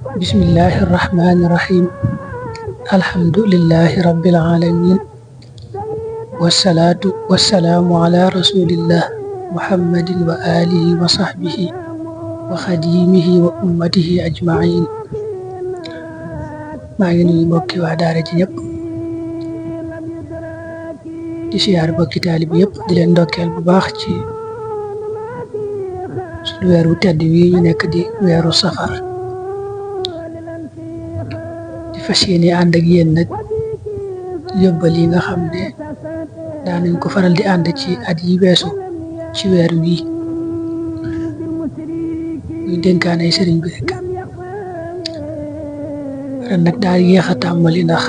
bismillahi irrahmani irrahim alhamdulillahi rabbil alamin wassalatu wassalamu ala rasulillah muhammadin wa alihi wa sahbihi wa khadimihi wa ummatihi ajmain. maa ngi nuyu mbokki waa daara ji ñëpp di siyaar mbokki taalibe yëpp di leen ndokkeel bu baax ci suñu weer wu tedd wi ñu nekk di weeru safar. di fas yéene ànd ak yéen nag yóbbal yi nga xam ne daanañ ko faral di ànd ci at yi weesu ci weer wi muy dénkaane sëriñ bi rek. ren nag daal yéex a tàmbali ndax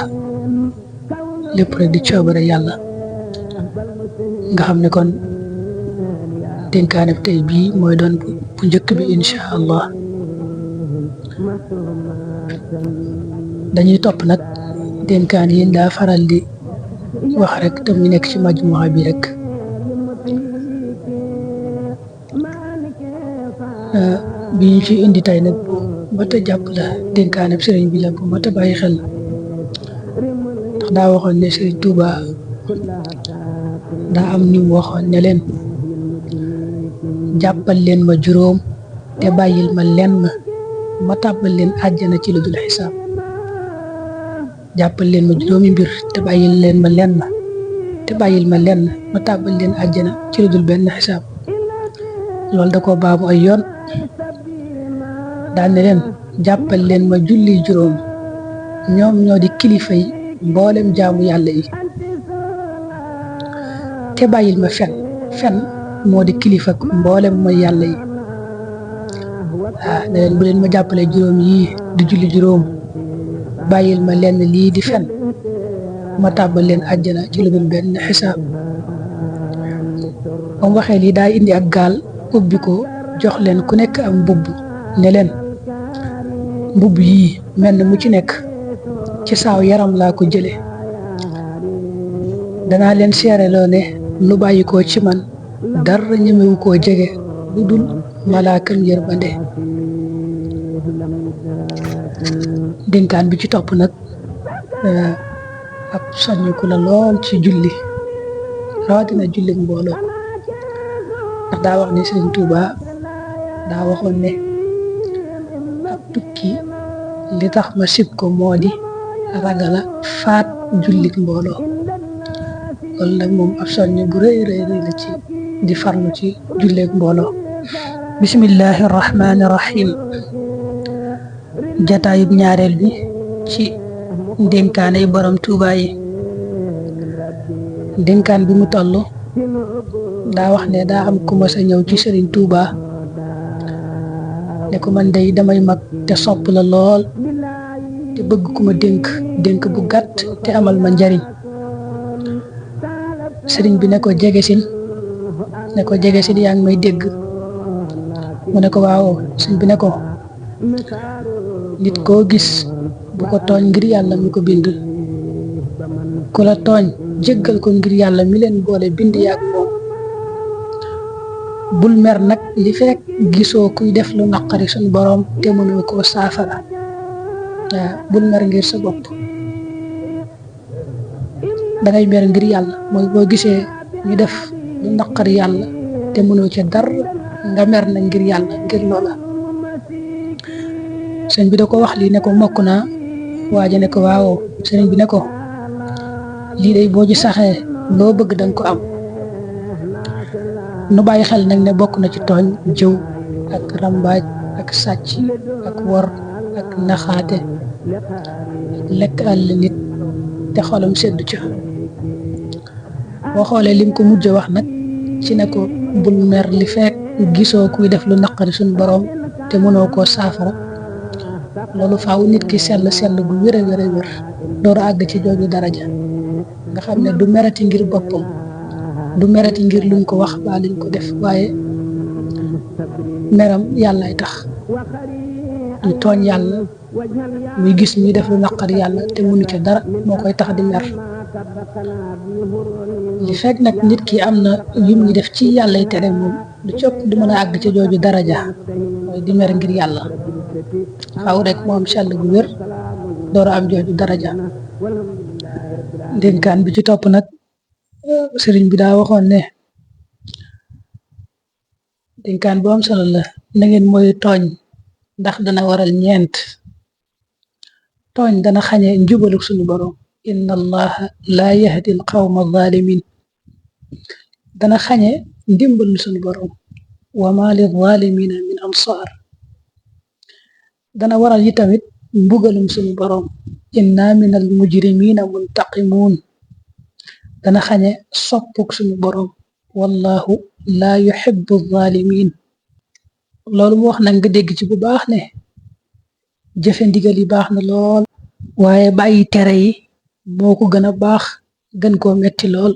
lépp rek di coobare yàlla nga xam ne kon dénkaane bi tey bii mooy doon bu njëkk bi incha allah. dañuy topp nag dénkaan yi daa faral di wax rek te mu nekk ci majmuwa bi rek. bi ñu ci indi tey nag bu mat a jàpp la dénkaane bi sëriñ bi la bu mat a bàyyi xel ndax daa waxoon ne sëriñ Tuuba daa am ni mu waxoon ne leen jàppal leen ma juróom te bàyyil ma lenn ma tàbbal leen àjjana ci lu dul xisaab. jàppal leen ma juróomi mbir te bàyyil leen ma lenn ma tàbbal leen àjjana ci lu dul benn xisaab. loolu da ko baamu ay yoon daal ne leen jàppal leen ma julli juróom ñoom ñoo di kilifa yi mboolem jaamu yàlla yi te bàyyil ma fen moo di kilifa mboolem mooy yàlla yi. ne leen bu leen ma jàppale juróom yii di julli juróom bàyyil ma lenn lii di fen ma tàbbal leen àjjana ci lu dul benn xisaab. ba mu waxee lii daa indi ak gaal ubbi ko jox leen ku nekk am mbubb ne leen mbubb yii mel na mu ci nekk ci saaw yaram laa ko jële danaa leen seereloo ne lu bàyyi ko ci man dara ñemewu koo jege lu dul malaakam yërmande. dénkaan bi ci topp nag ab soññiku la lool ci julli rawatina julli mbooloo ndax daa wax ne Sëriñ Tuuba daa waxoon ne ab tukki li tax ma sib ko moo di ragala faat jullit mbooloo. loolu nag moom ab soññ bu rëy la ci di farlu ci julleek mbooloo. bismillahi rahmaani rahim. jataayub ñaareel bi ci dénkaane yi borom Tuuba yi. dénkaan bi mu toll daa wax ne daa am ku mas a ñëw ci Sëriñ Tuuba ne ko man day damay mag te sopp la lool te bëgg ku ma dénk bu gàtt te amal ma njariñ. sëriñ bi ne ko jegesil yaa ngi may dégg. mu ne ko waaw. sëriñ bi ne ko nit koo gis bu ko tooñ ngir yàlla mi ko bind, ku la tooñ jéggal ko ngir yàlla mi leen boole bind yaak moom. bul mer nag li fekk gisoo kuy def lu naqari suñ boroom te mënoo koo saafara. waaw bul mer ngir sa bopp, dangay mer ngir yàlla. mooy boo gisee ñu def lu naqari yàlla te mënoo ca dara nga mer na ngir yàlla ngir loola. sëñ bi da ko wax lii ne ko mokk naa. waaja ne ko waaw. sëriñ bi ne ko lii day boo ci saxee loo bëgg danga ko am. nu bàyyi xel nag ne bokk na ci tooñ jëw ak rambaaj ak sàcc ak wor ak naxaate ak lekk àll nit te xolam seddu ca. boo xoolee lim ko mujj wax nag ci ne ko bul mer li fekk gisoo kuy def lu naqari suñ boroom te mënoo koo saafara. loolu faaw nit ki sell gu wér a wér door a àgg ci jooju daraja nga xam ne du merati ngir boppam, du merati ngir luñ ko wax ba luñ ko def, waaye meram yàllaay tax. du tooñ yàlla muy gis muy def lu naqari yàlla te mënu ca dara moo koy tax di mer. li fekk nag nit ki am na yu muy def ci yàllay tere moom lu ci ëpp du mën a àgg ca jooju daraja mooy di mer ngir yàlla. xaw rek mu am sell gu wér door a am jooju daraja. ndénkaan bi ci topp nag sëriñ bi daa waxoon ne ndénkaan bu am solo la, na ngeen mooy tooñ ndax dana waral ñeent. tooñ dana xañe njubaluk suñu borom, inna allaha laa yahdi al qawma zalimin. dana xañe ndimbalul suñu borom, wa ma li zalimina min ansar. dana waral yi tamit mbugalum suñu borom, inna min al mujrimina muntaqimun. dana xañe soppuk suñu borom, wallahu laa yuhibbu zalimin. loolu mu wax nag nga dégg ci bu baax ne jëfe ndigal yi baax na lool, waaye bàyyi tere yi moo ko gën a baax, gën koo metti lool.